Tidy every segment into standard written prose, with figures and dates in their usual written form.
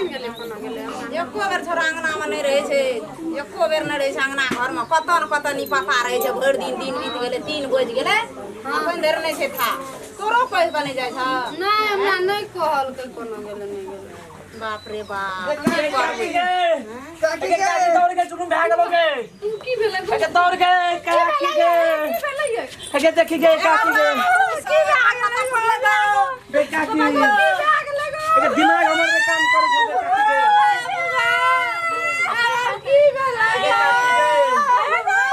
ने गेलै कोना गेलै हमरा। एको बेर छोरा अंगना मे नहि रहै छै, एको बेर नहि रहै छै अंगना घर मे। कतऽ ने कतऽ निपता रहै छै भरि दिन। दिन बीत गेलै, 3 बजि गेलै, अखन धरि नहि छै था। तोरो कहि कऽ नहि जाइ छह? नहि, हमरा नहि कहलकै कोना गेलै नहि गेलै। बाप रे बाप, की करबै? काकी के दौड़ के जुलुम भए गेलो गे। की भेलै? के दौड़ के काकी के। की भेलै यै? के देखी गे काकी के। की भए गेलै गो? गे काकी की भए गेलै गो? के दिमाग हमर नहि काम करै छै गे काकी के। की भेलै? गे काकी गे।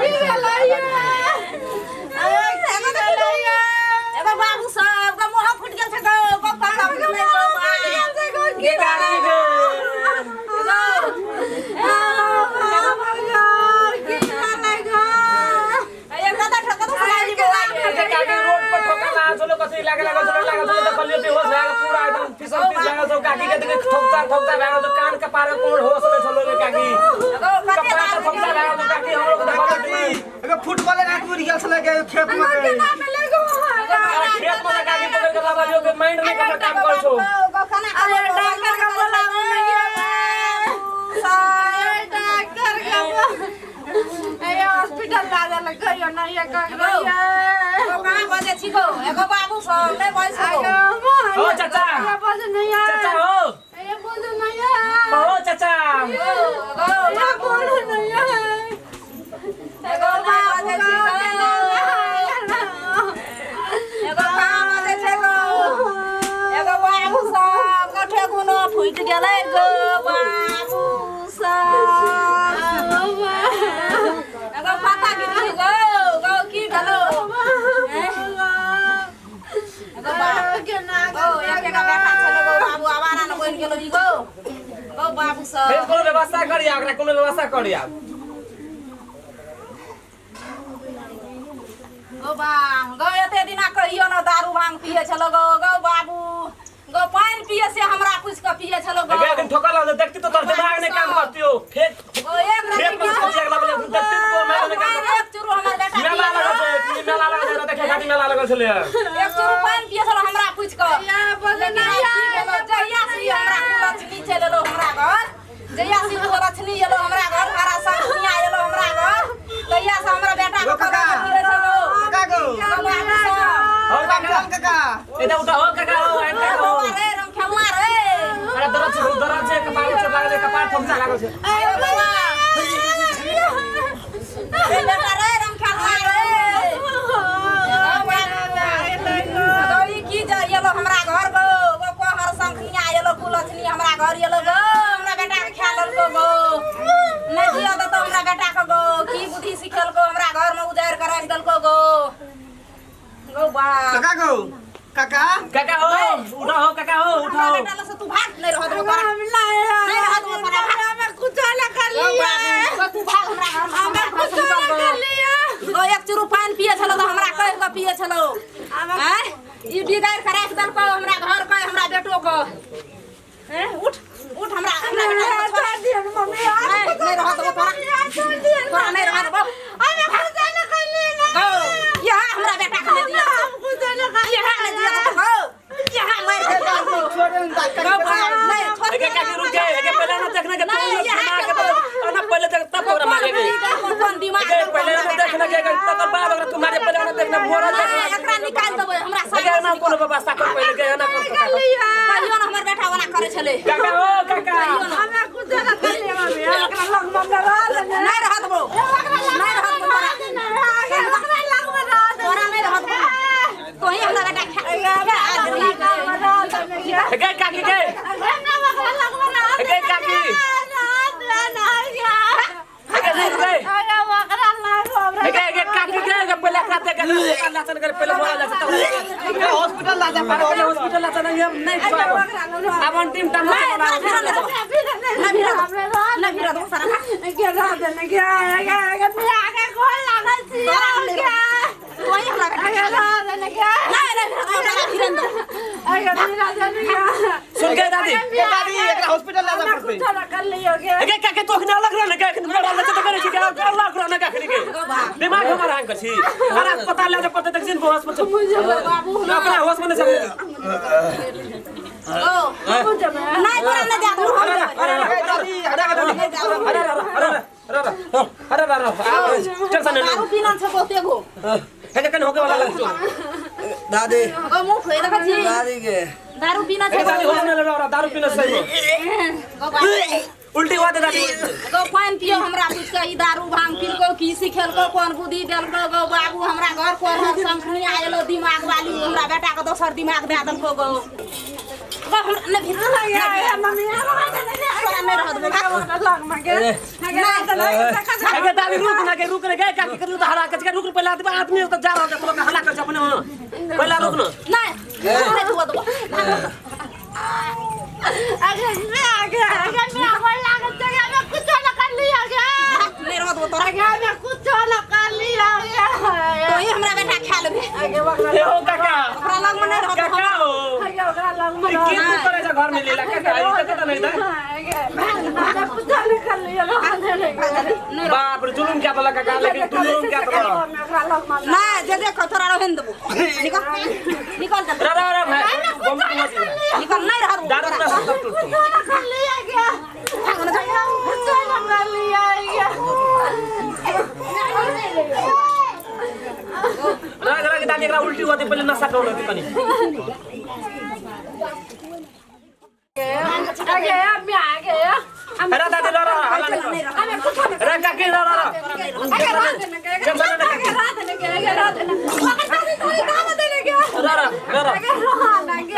की भेलै यै? एगो बाबू सब के मुँह फुटि गेल छै गो, गप्पा सब फुटलै गो बा। गे काकी गे। गे काकी, रोड पर ठोकर लागल छलो, कथी लागे लागल छलो, लागल छलो तऽ कहलियै बेहोश भए गेल पूरा एकदम फिसल फिस भए गेल छौ। काकी के देखे ठोकता ठोकता भए गेल छौ, कान कपार के कोनो होश नहि छलो गे काकी। कपार पर ठोकता भए गेल छौ काकी, हमरो के देखल काकी, एगो फुटबॉल रात उड़ि गेल छलै गे खेत मे गे। अरे खेत में काकी पकड़ के लाबलियो के माइंड नहीं काम काम कर छौ। अरे डॉक्टर के बोलाबू ने ये, अरे डॉक्टर के अरे हॉस्पिटल ला देल कहियो ना ये ककरो ये। कहाँ बजै छी गो? एगो बाबू सब नहि बजै छौ गो। हो चाचा। ये बोझ नहीं है। चाचा हो। ये बोझ नहीं है। हो चाचा। गो ये बोझ नहीं है। एगो बाबू बजै छी गो। एगो कहाँ बजै छै गो? एगो बाबू सब के ठेकुनो फुटि गेलै गो बाबू सब। एगो पता गिर गो गो, की भेलो? एगो बाबू गो, एकेटा बेटा छलो गो बाबू, आवारा न बनि गेलो ई गो गो बाबू सब। फेर कोनो व्यवस्था करिया, ओकरा कोनो व्यवस्था करिया। गो बा गो, एते दिना कहियो न दारू भांग पिए छलो गो गो बाबू गो, पानि पिए से हमरा पूछि कऽ पिए छलो गो। एके दिन ठोकर लागल देखती तो तोर दिमाग नहीं काम करती हो फेर। गो एक खेत रत्ती में सब्जी अगला बोले देखती तो तोर माइंड नहीं काम पानि एक चूरू हमर बेटा मेला पिए लागल छै, मेला लागल छै, देखे खातिर मेला लागल छलै। एक चूरू पानि पिए छलो हमरा पूछि कऽ। लेकिन आइ की भेलो? जहिया से ई हमरा कुलक्षणी चलि एलो हमरा घर, जहिया से ई कुलक्षणी एलो हमरा घर, हरा संगनिया एलो हमरा घर, तहिया से हमरा बेटा के गो काका। पता फिरे छलो काका गो। गो बाबू सब। हो काका काका। चल काका। इधर उठा हो काका, हो एंड काका हो। बौआ रे, रमखेलुआ रे। अरे दर्द छै, दर्द छै, कपार चोट लागल छै, कपार ठोकता लागल छै। अरे बौआ रे, बेटा रे, रमखेलुआ रे। गो ई की जे एलो हमरा घर गो गो, कोहर शंखनिया एलो, कुलक्षणी हमरा घर एलो गो, हमरा बेटा के खा लेलको गो, नहि दिअ देतो हमरा बेटा के गो। की बुद्धि सिखेलको? हमरा घर में उजाड़ि के राखि देलको गो गो बा। काका गो काका। काका हो, उठा हो काका हो, उठा हमरा हो। बेटा लग से तू भाग, नहि रह देबो तोरा, नहीं रह देबो तोरा, भाग। गो बाबू, गो तू भाग हमरा घर में, हमरा घर से निकल गो गो। एक चूरू पानि पिए छलो तऽ हमरा कहि कऽ पिए छलो। आँय, ई बिगाड़ि कऽ राखि देलको हमरा घर के, हमरा बेटो के। हैं, उठ उठ, हमरा हमरा बेटा के छोड़। नहीं नहीं रह देबो तोरा, तोरा नहीं रह देबो गो। यहाँ हमरा बेटा के नहीं दिया, यहाँ नहीं दिया देबो गो, यहाँ मारि के देबो छोड़े न काकी। गो बा, नहीं छोड़। एके काकी रुक गए, एके पहले ना देखने के तू नहीं, यहाँ दिमाग के के ना पहले देख तब तोरा मारेगी। कोन दिमाग एके देलको पहले हमरा ना बेटा देखने के तकर बाद ओकरा तू मारे, पहले ना देखने मोरा के? देख। नहीं, एकरा निकालि देबै हमरा एके सामने ना से। कोनो व्यवस्था कर पहले के ना कर काका। कहियो ना हमर बेटा ओना करै छलै। काका हो काका। नहीं रह देबो, नहीं रह देबो तोरा, तोरा नहीं रह देबो। तोही हमरा बेटा खा खा देबही। एके काकी के, एके काकी, एके रुक गए, एके एके काकी के, एके पहले एकरा देख के लक्षण करे, पहले मोरा जा तब हॉस्पिटल ला जा। पहले हॉस्पिटल ला नहीं, हम नहीं छोड़ब अब अंतिम टाइम। नहीं, तोरा भिड़ा नहीं देबो, नहीं भिड़ा देबो, नहीं भिड़ा देबो सारा। तोरा नहीं रह देबो। तोही हमरा बेटा खा देबही। नहीं नहीं भिड़ा देबो, तोरा भिड़ा नहीं देबो। सुन के दादी। ए दादी, एकरा हॉस्पिटल ला जा पड़तै। एके काकी, तो अखने अलग रहने के अखने मोरा लचे त करे छी के अलग रहने के अखने के दिमाग हमर हांग छी। अरे अस्पताल ले जा पड़तै, देखिन होश में छौ, अपना होश में नहीं छौ। ओ नहीं तोरा नहीं जा हम अरे दादी अरे अरे अरे अरे अरे टेंशन नहीं दारू पीना छ बहुते गो हे कन होके वाला लग छौ दादी ओ मुंह खोइ देखै छी दादी के दारू पीना छ दादी होश न ले दारू पीना सही गो बाबू उल्टी हुआ दे दादी गो पानि पियो हमरा पूछ के ई दारू भांग पीलको की सिखेलको कोन बुद्धि देलको गो बाबू हमरा घर पर हर संखनी आएलो दिमाग वाली हमरा बेटा के दोसर दिमाग दे देलको गो गो हमरा ने भीतर अगे मम्मी तोरा नहीं रहत गो अगे दादी रुक ना के रुक रे गे काकी करू तो हरा के रुक पहले आदमी आदमी तो जा रहा है तो हला कर अपने वहां पहले रुक ना नहीं नहीं हुआ दो अगे मैं आगे आगे मैं होय लागत जगह में कुछ ना कर लिया गया नहीं रहत गो तोरा आगे मैं कुछ ना कर लिया गया तो ही हमरा बेटा खा लेबे आगे ओकरा हे हो काका ओकरा लग में नहीं रहत काका हो आगे ओकरा लग में की तू करे जा घर में लेला काका ई त कता नहीं था आगे मैं कुछ ना कर लिया नहीं बाप रे जुलुम क्या तला काका लेकिन जुलुम क्या तला ओकरा लग में ना जे जे तोरा रहन देबो निकल निकल जा रे रे रे भाई बम निकल नहीं रहत गो दारू ना सब टूट कुछ ना कर लिया गया कुछ ना कर लिया गया राग राग दादी एकरा उल्टी हुआ पहले नशा कर लेती तनी आगे मैं आगे अरे दादी ला ला हला नहीं हमें कुछ ना रे काकी ला ला आगे रात ने आगे रात ने आगे रात ने ला ला ला ला आगे रोहन आगे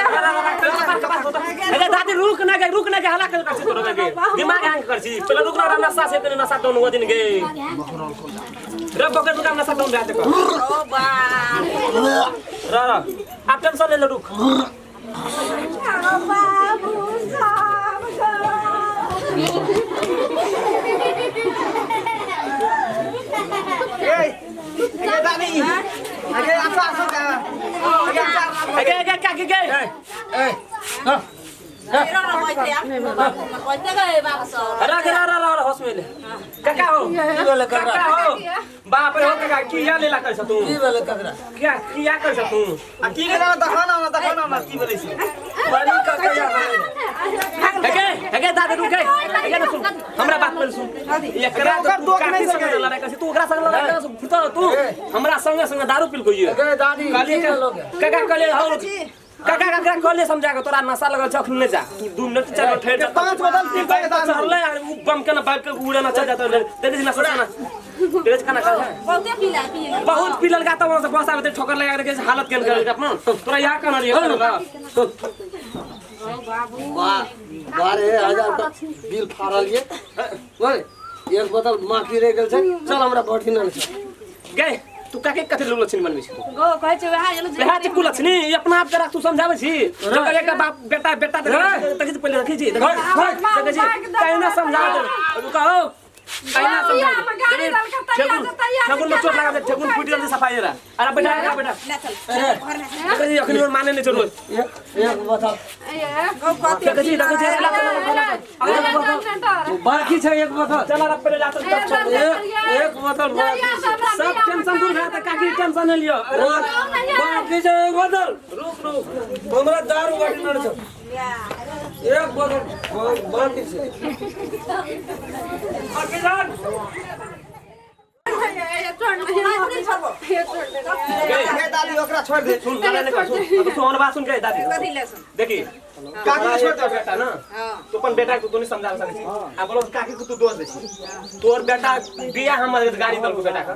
अरे दादी रुक ना के रुक ना के हला कर छी तोरा के दिमाग हैंग कर छी पहले रुक ना नशा से तने नशा डाउन हो दिन गे रे पकड़ दुकान नशा डाउन भए जको ओ बा रा रा आप टेंशन ले ले रुक बाबू साहब ए ए दादी अगे आसो आसो का अगे चार अगे अगे काकी गे ए हां नहीं रह बैठे आप बैठे गए बाबू सब रा रा रा रा होश में ले काका हो की भेलै काका ककरा हो बाप रे हो काका किया लेला कर तू की भेलै ककरा क्या किया कर तू आ की भेलै देखो ना देखो ना की भेलै से बड़ी ककरा भेलै अगे अगे दादी रुक गे अगे ना सुन हमरा बात पहले सुन एकरा ओकर तू दोख काकी नहीं संगे सके। लड़ाई कर तू ओकरा संगे लड़ाई कर तो तू हमरा संगे संगे दारू पिलको ये अगे दादी कहलिए की भेलो गे काका कहलिए हौ काका काका कहलिए समझा के तोरा नशा लगल छ अखन नहीं जा तू 2 मिनट चल ठहर जा पांच बोतल पी के दारू चढ़ले आ उ बम के ना बाइक के उड़े ना चल जाता देखै छी नशा ना तेरे खाना खा बहुते पीला पीला बहुत पीलल का तब से बस आबे ठोकर लगा के हालत केन कर अपन तोरा यहाँ कहना रही वाह 12000 का बिल फाड़ल ये ओए एक बोतल बाकी रह गेल छै चल हमरा बठी न छै गए तू काके कथि लुल छिन बनबै छी तू गो कहै छै वएह एलो वएह छै कुलक्षणी ई अपना आप के राख तू समझाबै छी जकर एकटा बाप बेटा बेटा देखै छी पहिले रखै छी देखै छी कहिना समझा दे कहो कहिना समझा दे ठेकुन में चोट लगा दे ठेकुन फूट गेल सफाई रा अरे बेटा आ बेटा ले चल घर ले चल देखै छी अखनी माने नहीं चलो एक बोतल गो कथि देखै छी देखै छी बाकी छै एक बोतल चल रा पहिले जा चल चल एक बोतल बाकी छै सब टेंशन दूर भए त काकी टेंशन नहीं लियो बाकी छै एक बोतल रुक रुक हमरा दारू बाटी न छै एक बोतल बाकी छै काकी जान अगे दादी ओकरा छोड़ दे सुन गाना नहीं कर सुन अब तू और बात सुन के दादी कथि ले सुन देखी काकी के छोड़ दे बेटा ना तू अपन बेटा के तू नहीं समझा सकै छी आ बोलो काकी के तू दोष दे छी तोर बेटा बिया हमर गाड़ी दलको बेटा के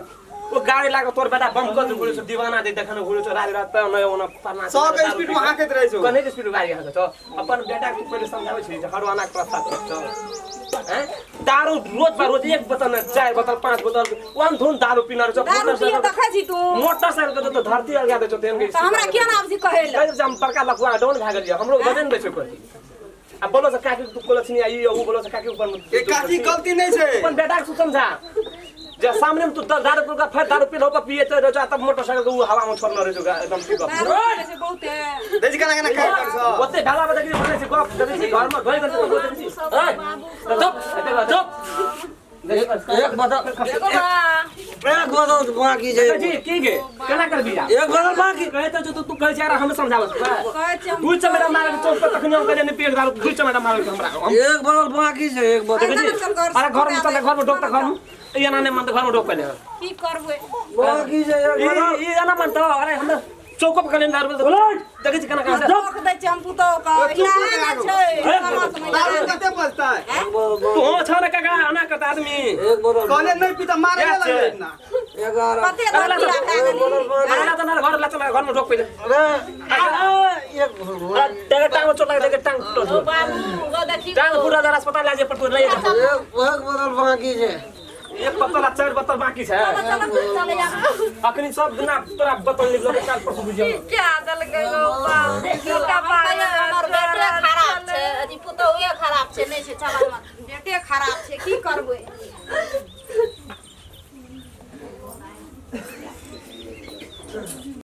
वो गाड़ी लाके तोर बेटा बम कर घुरे छौ दीवाना दे देखन घुरे छौ रात रात न ओना फरना 100 के स्पीड में हाकैत रहै छौ कने के स्पीड गाड़ी हाके छौ अपन बेटा के पहिले समझाबै छी जे हरवाना के रास्ता पर छौ हैं दारू रोज बा रोज एक बोतल न 4 बोतल 5 बोतल वन धुन दारू पीना छौ दारू पिए देखै छी तू मोटरसाइकिल के तो धरती अलगा दे छौ तेन के त हमरा किया ना आबि कहै ले कहि हम बड़का लफुआ डाउन भए गेलियै हमरो वजन दै छै कोइ आ बोलो से काकी तू कोलछनी आ ई उ बोलो से काकी ऊपर ए काकी गलती नहीं छै अपन बेटा के तू समझा जे सामने में तू दारू पी के फेर दारू पी लो पिए तो रह तब मोटरसाइकिल के उ हवा में छोड़ने रह जो एकदम ठीक गप दारू पिए छै बहुते देखि केना केना खाइ कर छ ओते भेला में देखि बोले छै गप देखै छी घर में गई गई देखै छी ए चुप चुप एक बोतल देखो बा एक बोतल बाकी छै। देखै छी की गे केना करबी आब? एक बोतल बाकी। कहै तऽ छौ, तू कहै छै यार हमे समझाबै छी। कहै छी हम। दू चमेटा मारल चौक पर तखनी हम कहलियै नहि पियके दारू, दू चमेटा मारल हमरा हम। एक बोतल बाकी छै, एक बोतल। देखै छी अरे घर में चल, घर में ढोक तऽ घर में ई एना नहि मानतौ, घर में ढोक पहिले। की करबै? बाकी छै एक ई बोतल। ई एना मानतौ? अरे हम चौको पर कहलियै दारू, देखै छी केना कहाँ रोक दै छी हम पुतोह के, इलाज नहि छै। दारू कते बचतै? एक बोतल। तू हो छौ ने काका, एना करता आदमी। एक बोतल। कहले नहीं पीता, मारे क्या लगले छै? ना। 11। कते दारू पिला भए एक गेली? बोतल बाकी। अरे ला घर ला चल, घर में ढोक पहिले। अरे एक बोतल। अरे तेरे टांग में चोट लगा दे, टांग टूटल छौ। बाबू गो देखी। टांग पूरा जरा अस्पताल ला जे पर तू ले जा। एक बोतल बाकी छै। एक बोतल आ चारि बोतल बाकी छै। चल चल यार। अखनी सब दिना तोरा बोतल निकलो काल परसों बुझियो। क्या देलकै गो बाप? हमर बेटे खराब छै, अथी पुतोहुए खराब छै, नहि छै, चल हमर बेटे खराब छै, की करबै?